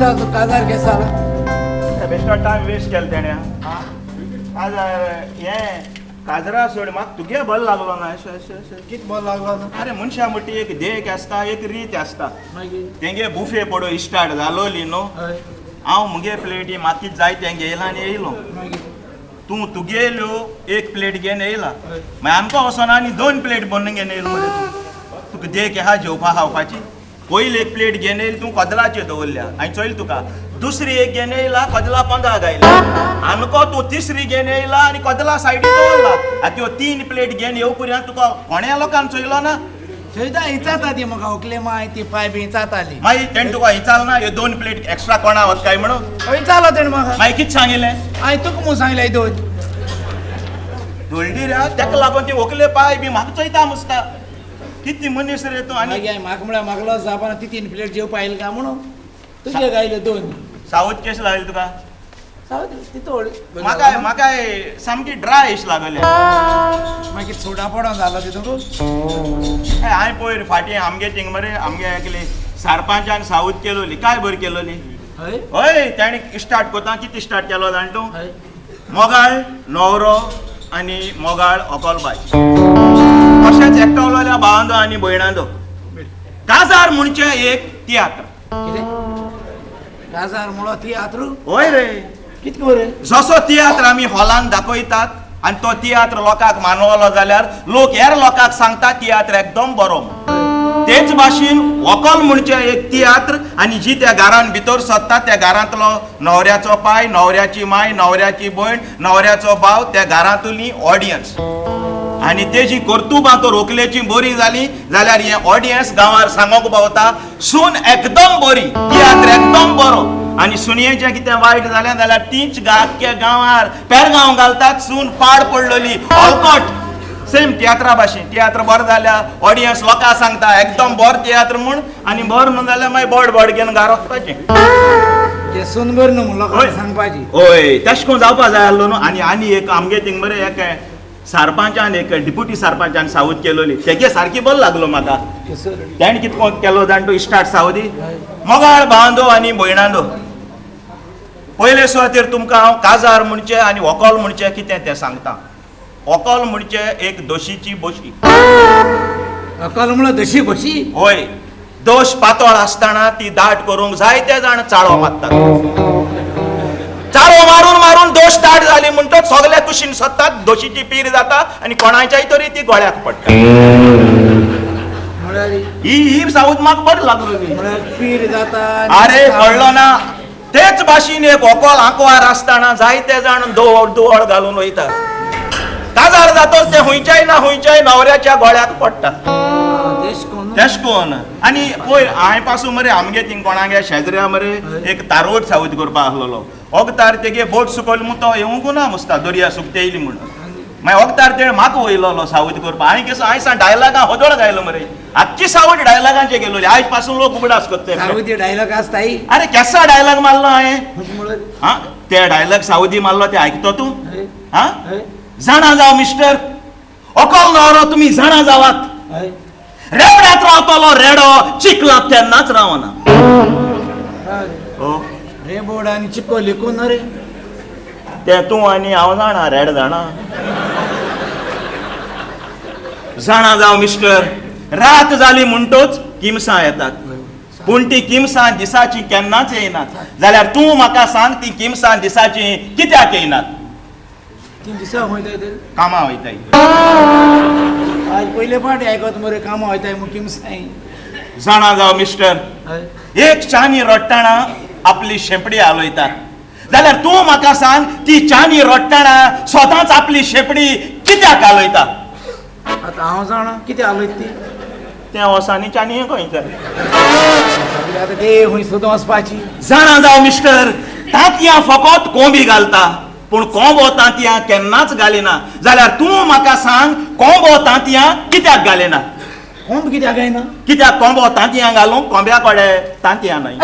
केस काजार केस जाला बेश्टो टायम वेस्ट केलो तेणें. काजार हें काजरा सोड म्हाका तुगे बरो लागलो ना. कित बरो लागलो ना? अरे मनशा मोटी एक देख आसता, एक रीत आसता. मागीर तेंगे बुफे पडो स्टार्ट जालोली न्हू. हांव मुगे प्लेटी म्हाका कितें जाय तें घेयला आनी येयलो. तूं तुगेल्यो एक प्लेट घेवन येयला, मागीर आमकां वचोन आनी 2 प्लेट बनून घेवन येयलो मरे. तूं तुका देख आहा जेवपा खावपाची. पयली एक प्लेट घेवन येयली तूं कदलाचेर दवरल्या, हांवें चोयलें तुका. दुसरी एक घेवन येयला कदला पोंदा गायला. आमकां तूं तिसरी घेवन येयला आनी कदला सायडी दवरला. आतां त्यो 3 प्लेट घेवन येवं पर्यंत तुका कोण्या लोकांक चोयलो ना. थंयता इचाता ती म्हाका ओकले माय ती पाय बी इचाताली. मागीर तेणें तुका इचाल ना ह्यो 2 प्लेट एक्स्ट्रा कोणा वत काय म्हणून? इचालो तेणें म्हाका. मागीर कितें सांगिल्लें? हांवें तुका म्हूण सांगलें 2 धोलडी रे, तेका लागून ती ओकले पाय बी म्हाका चोयता मुसता. कितली मनीस रे तूं. आनी मागीर म्हाका म्हळ्यार म्हाका लॉस जावपा ती 3 प्लेट जेवपा आयली काय म्हणून तुजे गायले 2. सावथ केश लागली तुका? सावथ तितोड म्हाका म्हाका सामकी ड्राय एश लागले. मागीर सोडा पडोन जालो तितूंक. हांवें पयर फाटीं आमगे थिंग मरे आमगे एकले सरपंचान सावथ केलोली. काय बरी केलोली. हय तेणें स्टार्ट करता कितें स्टार्ट केलो जाण तूं? मोगाळ न्हवरो आनी मोगाळ अकलबाय. तशेंच एकटवलोल्या भावांदो आनी भयणांदो. काजार म्हणचे एक तियात्र. कितें काजार म्हणलो तियात्र? हय रे. कितें बरें जसो तियात्र आमी हॉलान दाखयतात आनी तो तियात्र लोकांक मानवलो जाल्यार लोक हेर लोकांक सांगता तियात्र एकदम बरो. तेच भाशेन व्हंकल म्हणचे एक तियात्र आनी जी त्या घरान भितर सरता त्या घरांतलो न्हवऱ्याचो पाय, न्हवऱ्याची माय, न्हवऱ्याची भयण, न्हवऱ्याचो भाव, त्या घरांतली ऑडियन्स. आनी तेजी कर्तुबां तर व्हंकलेची बरी जाली जाल्यार हें ऑडियन्स गांवार सांगोंक पावता सून एकदम बरी, तियात्र एकदम बरो. आनी सुनयेचें कितें वायट जालें जाल्यार तीच आख्ख्या गांवार पेरगांव घालतात सून पाड पडलेली हलकट. सेम तियात्रा भाशेन तियात्र बरो जाल्यार ऑडियन्स लोकांक सांगता एकदम बरो तियात्र म्हूण आनी बरो न्हू जाल्यार मागीर बोड बोड घेवन घरा वचपाचें. सून बरी न्हू म्हूण लोकांक सांगपाची. हय तशें करून जावपा जाय आसलो न्हू. आनी आनी एक आमगे थिंग मरे एक सरपंचान एक डिप्युटी सरपंचान सावध केलोली तेगे सारकी बरो लागलो म्हाका. तेणें कितें केलो जाण तूं स्टार्ट सावदी? मोगाळ भावांदो आनी भयणांदो, पयले सुवातेर तुमकां हांव काजार म्हणचें आनी व्हंकल म्हणचें कितें तें सांगता. व्हंकल म्हणचे एक दोशीची बशी. व्हंकल म्हणल्यार दोशी बशी? हय. दोश पातळ आसतना ती दाट करूंक जायते जाण चाळो मारतात. चाळो मारून मारून दोश दाट जाली म्हणटच सगळे कुशीन सोदतात, दोशीची पीर जाता आनी कोणाच्याय तरी ती गोळ्याक पडटा. ही ही सावध म्हाका बरी लागली. पीर जाता. अरे कळ्ळो ना. तेच भाशेन एक व्हंकल आंकवार आसतना जायते जाण दुवळ घालून वयता. काजार जातोच तें हुंयच्याय ना हुंयच्याय न्हवऱ्याच्या गोळ्याक पडटा. तेश कोन. आनी पयर हांवें पासून मरे आमगे थिंग कोणागे शेजऱ्या मरे एक तारवट सावध करपा आसलेलो. वखदार तेगे बोट सुकयलो म्हूण तो येवंक ना मुसता दर्या सुकते येयली म्हणून. मागीर वखदार तेणें म्हाका वयलोलो सावध करपा. हांवें केसो हांवें सांग डायलॉगां होदोळ गायलो मरे. आजची सावध डायलॉगांचे गेलोली. आयज पासून लोक उगडास करता. सावधी डायलॉग आसता. अरे केसो डायलॉग मारलो हांवें? हा ते डायलॉग सावधी मारलो ते आयकतो तूं? हा जाणा जाव मिस्टर, अकल न्हवरो तुमी जाणा जावात. रेबड्यात रावतलो रेडो चिकलात तेन्नाच रावना. रेबोड आनी चिको लिकून रे ते तूं आनी हांव जाणा रेड जाणा. जाणा जाव मिस्टर, रात जाली म्हणटोच किमसां येतात. पूण ती किमसां दिसाची केन्नाच येयनात. जाल्यार तूं म्हाका सांग ती किमसां दिसाची कित्याक येयनात? ती दिसा वयताय कामां वयताय. आज पयले फावटी आयकत मरे कामां वयताय म्हूण किमसां. जाणा जाव मिस्टर, एक चानी रडटना आपली शेंपडी हालयता. जाल्यार तूं म्हाका सांग ती चानी रडटना स्वताच आपली शेंपडी कित्याक हालयता? आतां हांव जाणा कितें हालयता ती. तें वोसांनी चानी खंय आतां ते खंय सुद्दां वचपाची. जाणा जाव मिस्टर, तांतयां फकत कोंबी घालता पूण कोंबो तांतयां केन्नाच घालिना. जाल्यार तूं म्हाका सांग कोंबो तांतयां कित्याक घालिना? कोंब कित्याक घायना? कित्याक कोंबो तांतयां घालूंक कोंब्या कडेन तांतयां न्हय.